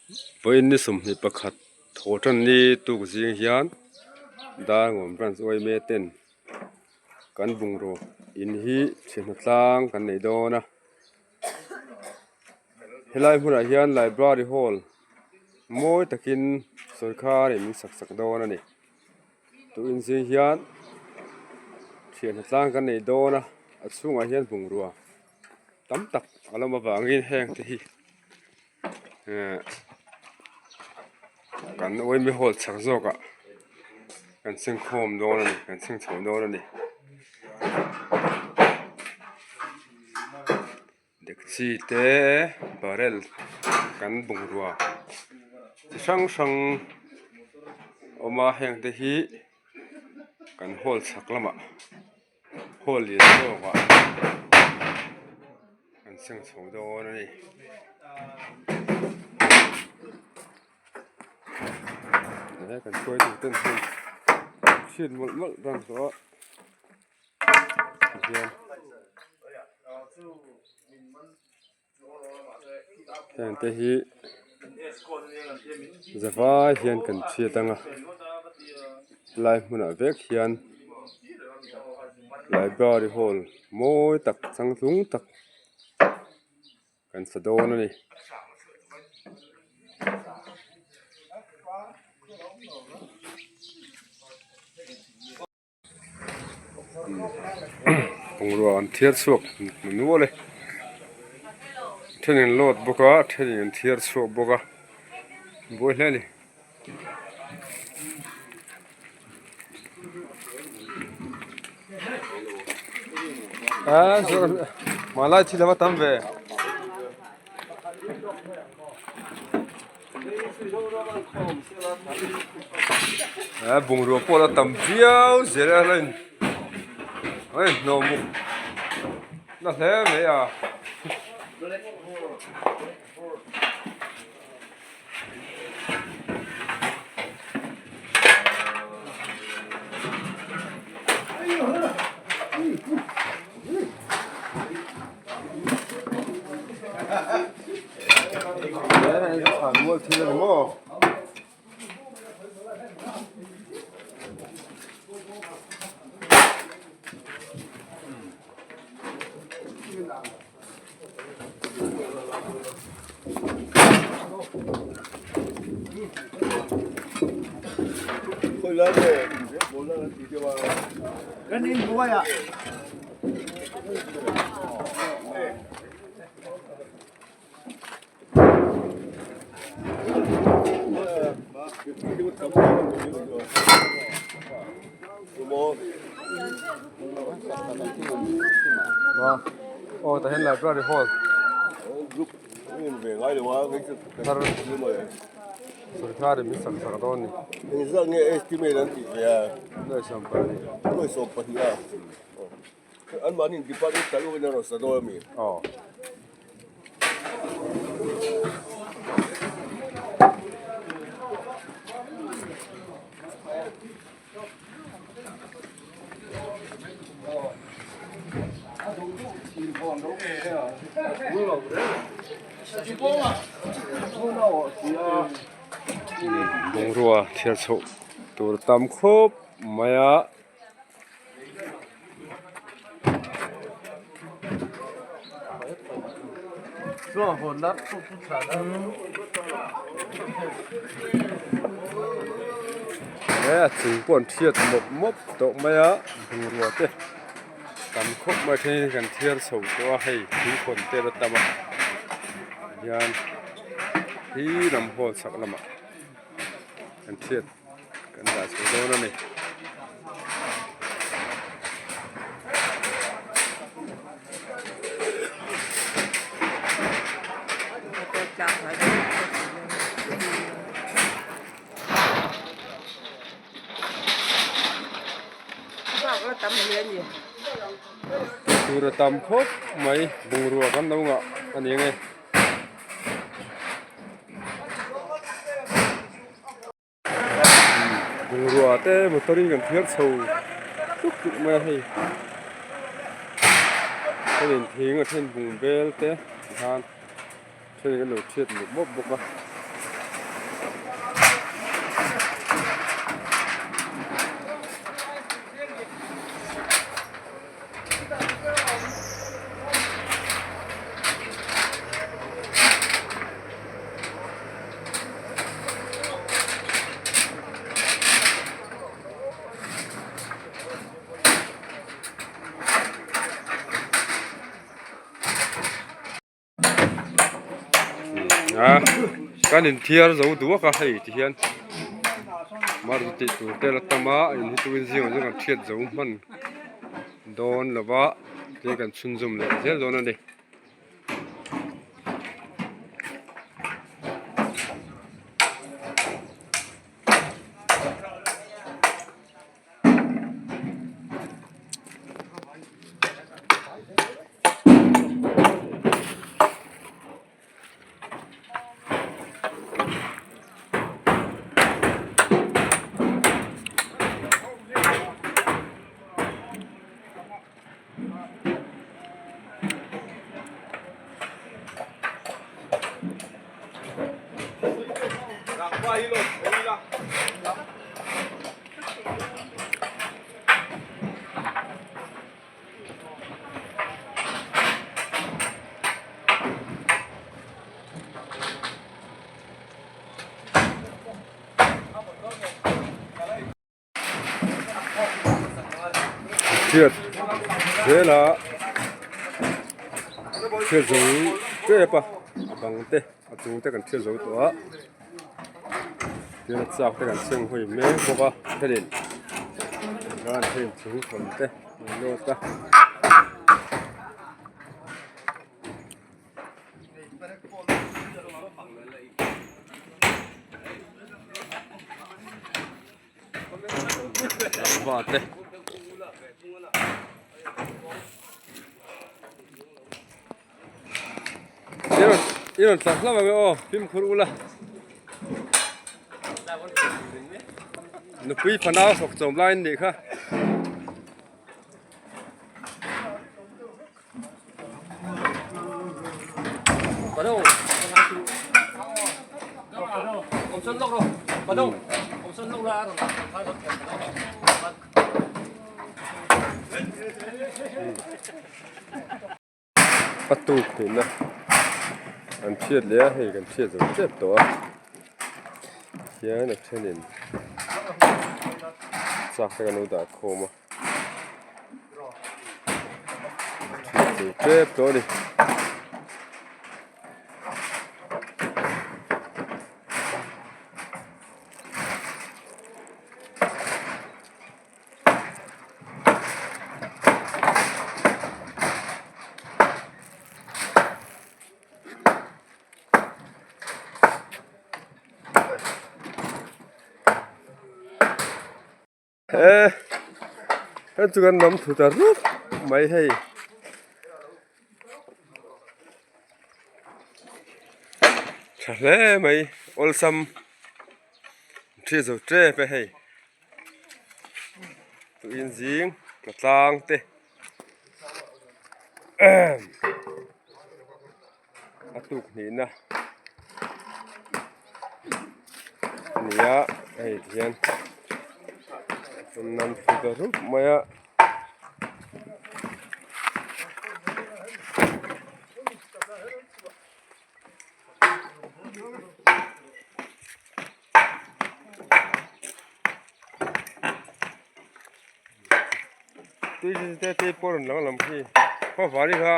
Vawiin ni 21 thaw tan ni tuk zing hian Darngawm Branch Uaime ten kan bungraw in hi thianhna tlang kan nei dawn a helai hmunah hian library hall mawi takin sawrkar in min sak sak dawn a ni tuin zing hian thianhna tlang kan nei dawn a a chhungah hian bungrua tam tak a lawm avangin heng te hi eh kan uaimi hall chak zawkah kan sengkhawm dawn a ni kan seng chho dawn a ni dekchi te barrel kan bungrua chi hrang hrang awm a heng te hi kan hall chhak lamah. Hall lian zawk ah an seng chho dawn a ni. He kan hruai tu ten hei chhiat mawlh mawlh dan tawh a tihian heng te hi zavai hian kan chhiat ang a helai hmunah vek hian library hall mawi tak changtlung tak kan sa dawn a ni. Bungrua an thiar chhuak nual e thenin an load bawk a thenin an thiar chhuak bawk a buai hle a ni. Hmanlai thil a va tam ve. He bungrua pawh la tam viau zel a rin a inhnawh muk na hle mai a. Mual thil a ni maw? Aw tah hian library hall sorkar in min sak sak dawn a ni. Aw. Bungrua thiar chhoh tur tam khawp mai a. He a chung pawh an thiat mawp mawp tawh mai a bungrua te tam khawp mai thenin kan thiar chho tawh a hei thingkhawn te la tam a hian hi lam hall chhak lamah kan thiat. Kan dah chho dawn a ni. Tur a tam khawp mai bungrua kan lo ngah a ni ang e. Bungrua te motor in kan thiar chho tluk tluk mai a hei thenin thing a then bung bel te tikhan thenin an lo thiat mawp mawp bawk a. A kan inthiar zo duak a hei ti hian marzu tih tur te la tam a in hi tuin zingah chuan kan hriat zo hman dawn lo va tin kan chhunzawm leh zel dawn a ni. Thiat zel a thiat zo tep a a bang te a chung te kan thiat zo tawh a tin a chak te kan chheng hawi mek bawk a thenin an thein thing hawn te an lawt a. Va te i rawn tla hlauh ang e aw fimkhur ula nupui fanau fawk chawm lai an nih kha. A tuk hnihna an hriat leh a hei kan hriat zo tep tawh a tihian a thenin chak te kan lo dah khawm a. Tep tawh a ni. He hei chu kan lam thu ta rup mai hei tha hle mai awlsam thi zo tep e hei tuin zing tla tlang te a tuk hnihna a ni a hei ti hian nam thlu ta rup mai a. Tui te te pawh rawn lang lam khi khaw var hi kha.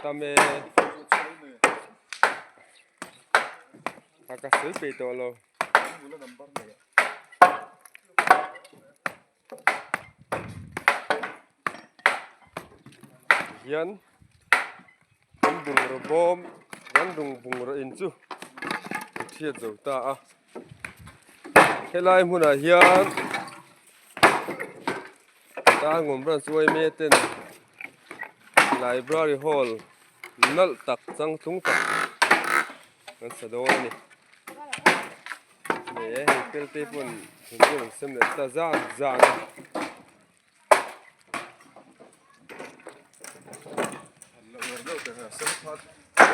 Tam e a ka sawi peih tawh lo. Hian kan bungraw bawm kan bungraw in chu a chhiat zo ta a helai hmunah hian tlangawm branch yma ten library hall nalh tak changtlung tak an sa dawn a ni. Ni e hei tel te pawn thingkung an sem leh ta zan zan a.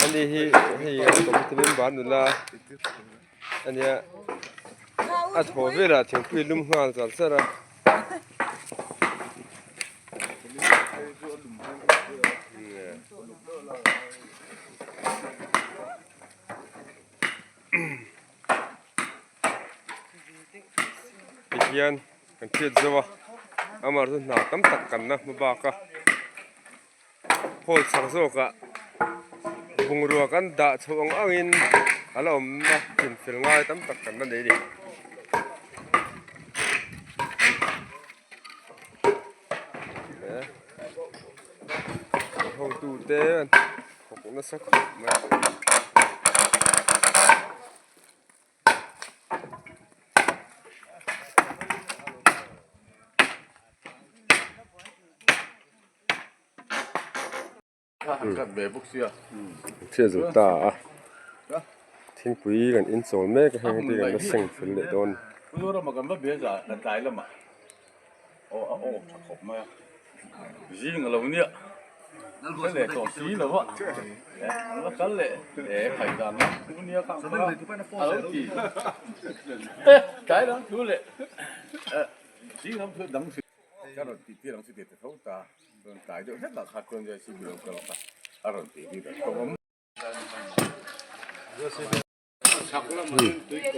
Ani hi hei an committee member nula ania a thaw velah thingpui lum nghal char char a. Tihian kan hriat zauh a. Amaherawhchu hna tam tak kan la hma bak a hall chak zawkah bungrua kan dah chhoh ang angin a la awm a chinfel ngai tam tak kan la nei a ni. Hotute an thawk nasa khawp mai. Chhiat zo ta a thingpui kan in chawl mek a heng te kan la seng fel leh dawn.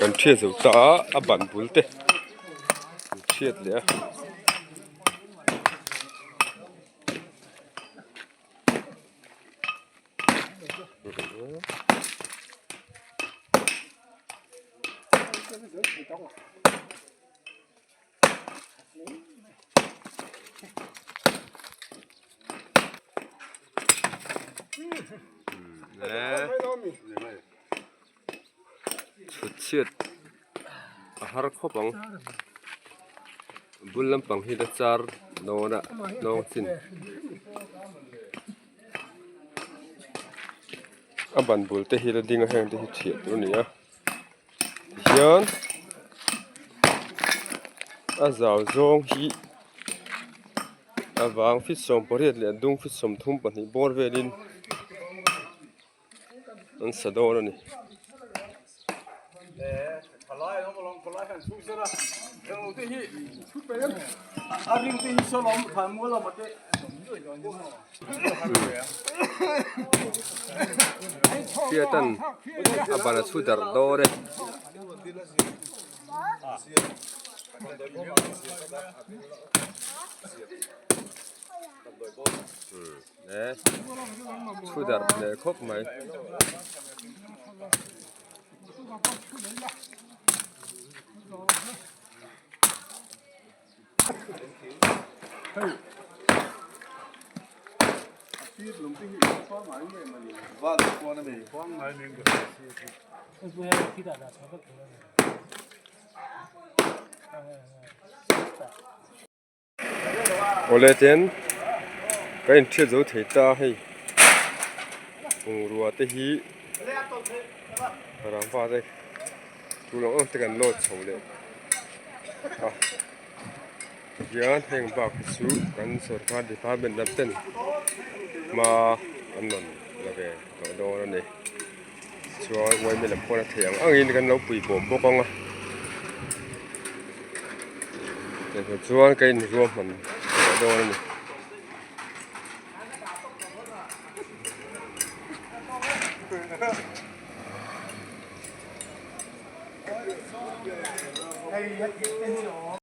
Kan thiat zo ta a a ban bul te an thiat leh a. Chhut chhiat a har khawp ang bul lampang hi la char dawn a hnawng chin a ban bul te hi la ding a heng te hi thiah tur a ni a. Tihian a zau zawng hi a vang feet 18 leh a dung feet 32 bawr velin an sa dawn a ni. Hriatan a ban a chhu darh dawn e. Chhu darh leh khawp mai. Awle ten ka inthiat zo thei ta hei bungrua te hi rangva te tul ang ang te kan load chho leh a tihian heng bak hi chu kan sorkar department lam ten hma an rawn la ve tawh dawn a ni chuan uaime lam pawn a theih ang angin kan lo pui bawm bawk ang a chuan ka inruahman tawh dawn a ni.